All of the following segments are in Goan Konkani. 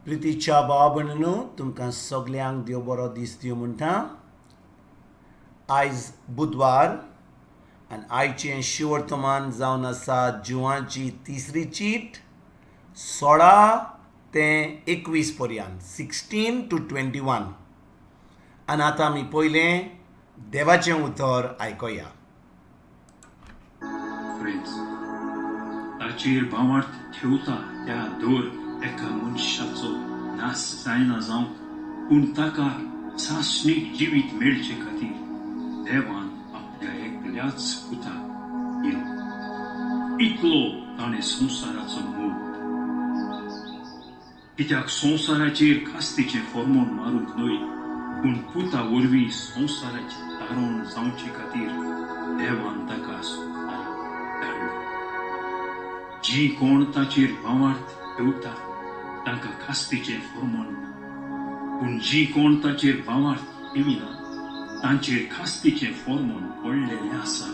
प्रितीच्या भाव भयणीनो, तुमकां सगल्यांक देव बरो दीस दिवं म्हणटा. आयज बुधवार आनी आयचें शिवर्तमान जावन आसा जिवाची तिसरी चीट 16 ते 21 पर्यंत, 16 to 21. आनी आतां आमी पयलें देवाचें उतर आयकुया. फ्रेंड्स, ताचेर भावार्थ ठेवता त्या दर एका मनशाचो नाश जायना जावंक, पूण ताका सासणीक जिवीत मेळचे खातीर देवान आपल्या एकल्याच पुताक दिलो. इतलो ताणें संवसाराचो मोग. कित्याक संवसाराचेर खास्तीचें फॉर्मोन मारूंक न्हय, पूण पुता वरवीं संवसाराचें तारण जावचे खातीर देवान ताका संवसारात धाडलो. जी कोण ताचेर भावार्थ ठेवता तांकां खास्तीचें फॉर्मोन ना, पूण जी कोण ताचेर भावार्थ ठेविना तांचेर खास्तीचें फॉर्मोन पडलेलें आसा,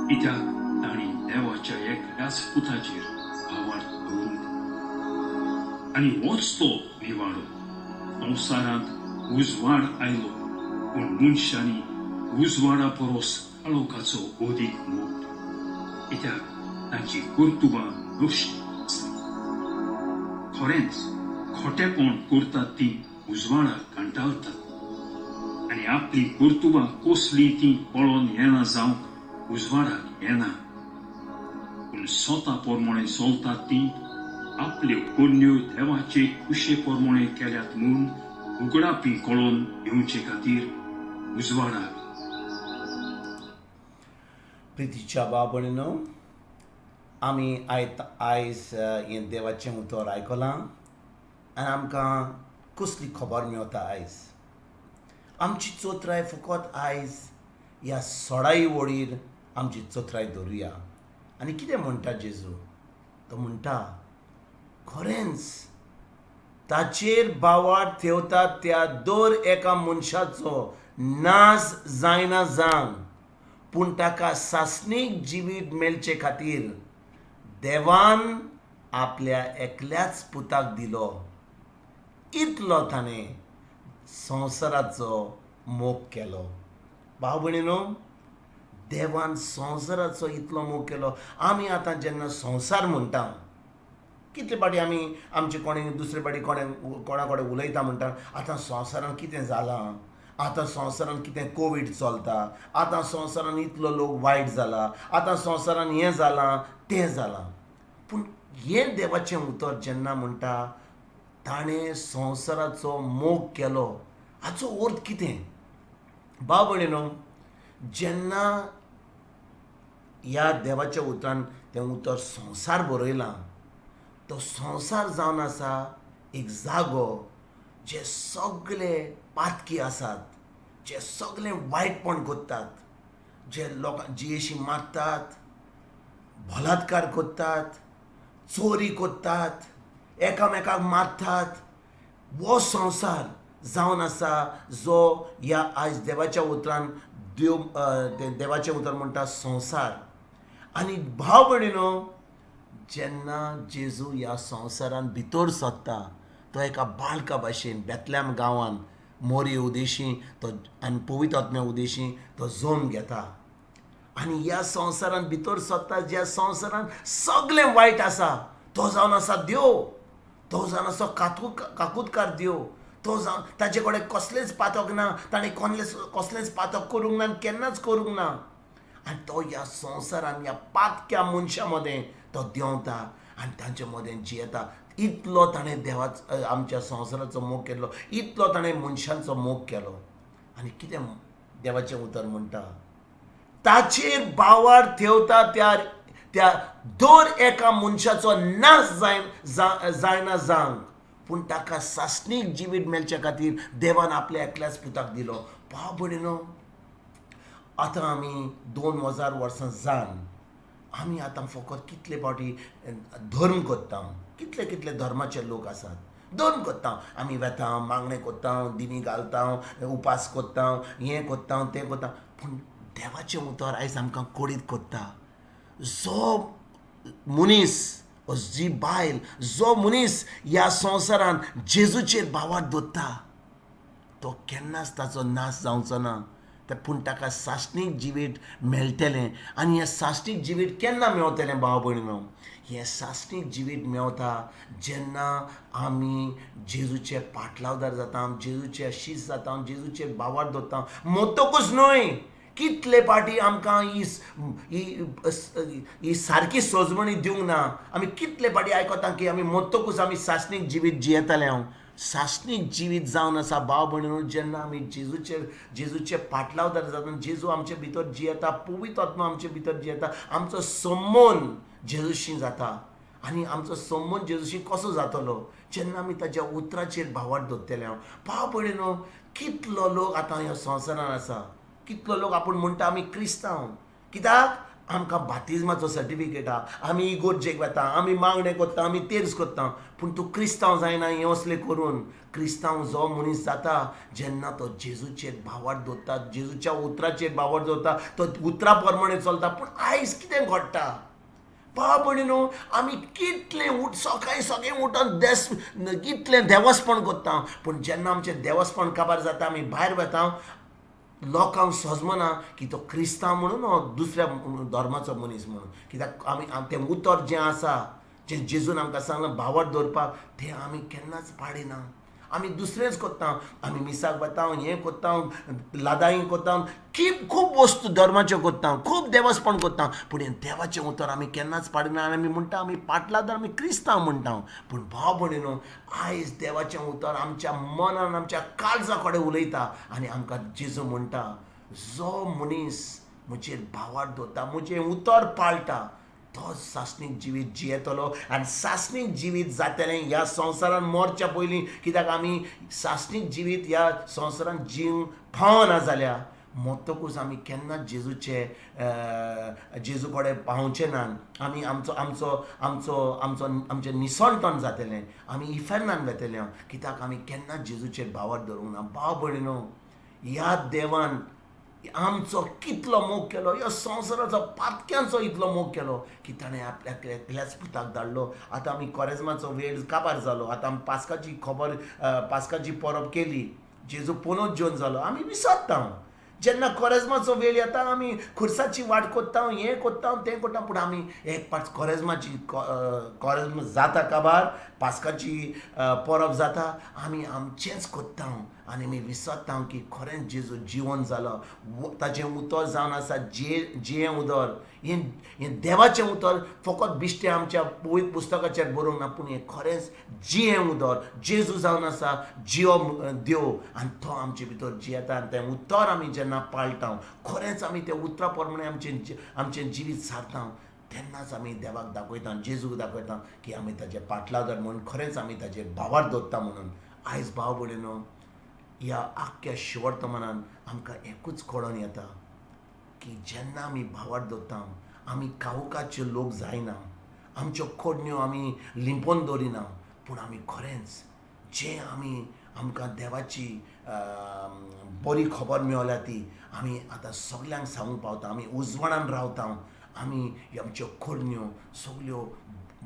कित्याक तांणी देवाच्या एकल्याच पुताचेर भावार्थ दवरूंक. आनी होच तो निवाडो, संवसारांत उजवाड आयलो, पूण मनशांनी उजवाडा परस काळोखाचो अदीक मोग, कित्याक तांची कर्तुबां नश्ट आसली. खरेंच, खोटेपण करतात ती उजवाडाक कंटाळतात आनी आपली कर्तुबां कसलीं ती पळोवन येना जावंक उजवाडाक येना. पूण स्वता प्रमाणे चलतात ती आपल्यो करण्यो देवाचे खुशे प्रमाणे केल्यात म्हूण उगडापी कळोन येवचे खातीर उजवाडाक. प्रितीच्या भाव भयणीनो, आमी आयज हें देवाचें उतर आयकलां आनी आमकां कसली खबर मेवता आयज? आमची चोत्राय फकत आयज ह्या 16 वळीर आमची चोत्राय धरुया. आनी कितें म्हणटा जेजू? तो म्हणटा, खरेंच ताचेर भावार्थ ठेवता त्या दर एका मनशाचो नाश जायना जावंक, पूण ताका सासणीक जिवीत मेळचे खातीर देवान आपल्या एकल्याच पुताक दिलो. इतलो ताणें संवसाराचो मोग केलो. भाव भयणीनो, देवान संवसाराचो इतलो मोग केलो. आमी आतां जेन्ना संवसार म्हणटा, कितले फावटी आमी आमचे कोणे दुसरे फावटी कोणे कोणा कडेन उलयता, म्हणटा, आतां संवसारान कितें जालां, आतां संवसारान कितें कोवीड चलता, आतां संवसारान इतलो लोक वायट जाला, आतां संवसारान हें जालां, तें जालां. पूण हें देवाचें उतर जेन्ना म्हणटा ताणें संवसाराचो मोग केलो, हाचो अर्थ कितें? भाव भयणीनो, जेन्ना ह्या देवाच्या उतरान तें उतर संवसार बरयलां, तो संवसार जावन आसा एक जागो जे सगळे पातकी आसात, जे सगळे वायटपण करतात, जे लोकां जियेशी मारतात, बलात्कार करतात, चोरी करतात, एकामेकाक मारतात. हो संवसार जावन आसा जो ह्या आयज देवाच्या उतरान देव देवाचें उतर म्हणटा संवसार. आनी भाव भयणीनो, जेन्ना जेजू ह्या संवसारान भितर सरता, तो एका बाळका भाशेन बेतल्याम गांवान मोरी उदेशी तो आनी पवित्र आत्म्या उदेशी तो जल्म घेता आनी ह्या संवसारान भितर सरता, ज्या संवसारान सगळें वायट आसा. तो जावन आसा देव, तो जावन आसा काकुतकार देव. तो जावन ताचे कडेन कसलेंच पातक ना, ताणें कसलेंच पातक करूंक ना, केन्नाच करूंक ना. आनी तो ह्या संवसारान ह्या पातक्या मनशां मदें तो देंवता आनी तांचे मदें जियेता. इतलो ताणें देवाचो, आमच्या संवसाराचो मोग केलो, इतलो ताणें मनशांचो मोग केलो. आनी कितें देवाचें उतर म्हणटा? ताचेर भावार्थ ठेवता त्या त्या दर एका मनशाचो नाश जायना जावंक, पूण ताका सासणीक जिवीत मेळचे खातीर देवान आपल्या एकल्याच पुताक दिलो. भाव भयणीनो, आतां आमी 2000 वर्सां जावन आमी आतां फकत कितले फावटी धर्म करता, कितले कितले धर्माचे लोक आसात, धर्म करता आमी, वेता, मागणें करता, दिमी घालता, उपास करता, हें करता, तें करता. पूण देवाचें उतर आयज आमकां कळीत करता, जो मनीस जी बायल, जो मनीस ह्या संवसारान जेजूचेर भावार्थ दवरता तो केन्नाच ताचो नाश जावचो ना, पूण ताका सासणीक जिवीत मेळटलें. आनी हें सासणीक जिवीत केन्ना मेवतलें भाव भयणीनो? हें सासणीक जिवीत मेवता जेन्ना आमी जेजूचे पाटलावदार जाता, जेजूचे शीस जाता, जेजूचे भावार्थ दवरता. मरतकूच न्हय, कितले पाटी आमकां ही ही सारकी सजमणी दिवंक ना. आमी कितले पाटी आयकता की आमी मरतकूच आमी सासणीक जिवीत जियेतले. हांव सासणीक जिवीत जावन आसा भाव भयणीनो जेन्ना आमी जेजूचे पाटलावदार जाता, जेजू आमचे भितर जियेता, पवित्र आत्मा आमचे भितर जियेता, आमचो संबंद जेजूशी जाता. आनी आमचो संबंद जेजूशी कसो जातलो? जेन्ना आमी ताच्या उतराचेर भावार्थ दवरतले. हांव भाव भयणीनो कितलो लोक आतां ह्या संवसारान आसा, कितलो लोक आपूण म्हणटा आमी क्रिस्तांव, कित्याक आमकां बातिज्माचो सर्टिफिकेट आहा, आमी इगोर्जेक वता, आमी मागणें करता, आमी तेर्स करता, पूण तूं क्रिस्तांव जायना हें असलें करून. क्रिस्तांव जो मनीस जाता जेन्ना तो जेजूचेर भावार्थ दवरता, जेजूच्या उतराचेर भावार्थ दवरता, तो उतरा प्रमाणे चलता. पूण आयज कितें घडटा भाव भयणीनो? आमी कितलें सकाळीं सगळें उठोन देस कितलें देवस्पण करता, पूण जेन्ना आमचें देवस्पण काबार जाता, आमी भायर वता, लोकांक सजमना की तो क्रिस्तांव म्हणून हो दुसऱ्या धर्माचो मनीस म्हणून. कित्याक आमी तें उतर जें आसा जें जेजून आमकां सांगलां भावार्थ दवरपाक, तें आमी केन्नाच पाडिना. आमी दुसरेंच करता, आमी मिसाक वता, हें करता, लादाई करता, खूब वस्तू धर्माच्यो करता, खूब देवस्पण करता, पूण हें देवाचें उतर आमी केन्नाच पाडिना. आनी आमी म्हणटा आमी पाटलादार, आमी क्रिस्तांव म्हणटा. पूण भाव भयणीनो आयज देवाचें उतर आमच्या मनान, आमच्या काळजा कडेन उलयता आनी आमकां जेजू म्हणटा, जो मनीस म्हजेर भावार्थ दवरता, म्हजें उतर पाळटा, तो सासणीक जिवीत जियेतलो आनी सासणीक जिवीत जातलें ह्या संवसारान मरच्या पयलीं. कित्याक आमी सासणीक जिवीत ह्या संवसारान जिवंक पावना जाल्यार मरतकूच आमी केन्नाच जेजूचे जेजू कडेन पावचे नात. आमी आमचो आमचो आमचो आमचो आमचें निसणटण जातलें, आमी इफेर्नान वेतले, कित्याक आमी केन्नाच जेजूचेर भावार्थ दवरूंक ना. भाव भयणीनो ह्या देवान आमचो कितलो मोग केलो, ह्या संवसाराचो पातक्यांचो इतलो मोग केलो की ताणें आपल्याक एकल्याच पुताक धाडलो. आतां आमी कोरेज्माचो वेळ काबार जालो, आतां आमी पास्काची खबर, पास्काची परब केली, जेजू पुनोत जेवन जालो, आमी विसरता. जेन्ना कोरेज्माचो वेळ येता आमी खुर्साची वाट कोत्ता, हें कोत्ता, तें कोत्ता, पूण आमी एक पाट कोरेज्माची कोरेज्म जाता काबार, पास्काची परब जाता, आमी आमचेंच कोत्ता आनी आमी विसरता की खरेंच जेजू जिवन जालो, ताचें उतर जावन आसा जियें उदर. हें देवाचें उतर फकत बिश्टें आमच्या पवित्र पुस्तकाचेर बरोवंक ना, पूण हें खरेंच जियें उदर, जेजू जावन आसा जियो देव आनी तो आमचे भितर जियेता. आनी तें उतर आमी जेन्ना पाळटा, खरेंच आमी त्या उतरा प्रमाणे आमचें आमचें जिवीत सारता, तेन्नाच आमी देवाक दाखयता, जेजूक दाखयता की आमी ताजे पाटलादार म्हणून, खरेंच आमी ताजेर भावार्थ दवरता म्हणून. आयज भाव भयणीनो ह्या आख्ख्या शिवर्तमानान आमकां एकूच कळोन येता की जेन्ना आमी भावार्थ दवरता आमी कावकाचे लोक जायना, आमच्यो कोडण्यो आमी लिंपोवन दवरिना, पूण आमी खरेंच जें आमी आमकां देवाची बरी खबर मेवल्या ती आमी आतां सगल्यांक सांगूंक पावता. आमी उजवाडान रावता, आमी आमच्यो कोडण्यो सगल्यो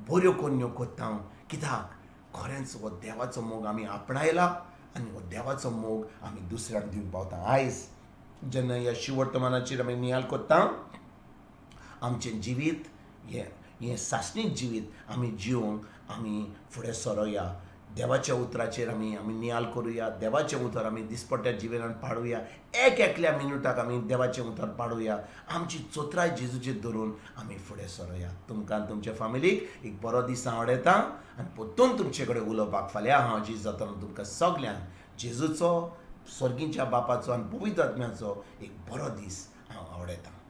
बऱ्यो कोडण्यो करता, कित्याक खरेंच हो देवाचो मोग आमी आपणायला आनी हो देवाचो मोग आमी दुसऱ्यांक दिवंक पावता. आयज जेन्ना ह्या शिवर्तमानाचेर आमी नियाळ करता, आमचें जिवीत हें हें सासणीक जिवीत आमी जिवंक आमी फुडें सरोया. देवाच्या उतराचेर आमी आमी नियाळ करुया, देवाचें उतर आमी दिसपट्ट्या जिवितान पाडुया, एक एकल्या मिनुटाक आमी देवाचें उतर पाडुया, आमची चोत्राय जेजूचेर धरून आमी फुडें सरोया. तुमकां तुमच्या फामिलीक एक बरो दीस हांव आवडयता आनी परतून तुमचे कडेन उलोवपाक फाल्यां हांव जेजू जातलो. तुमकां सगल्यांक जेजूचो, स्वर्गीच्या बापाचो आनी पवित्र आत्म्याचो एक बरो दीस हांव आवडयतां.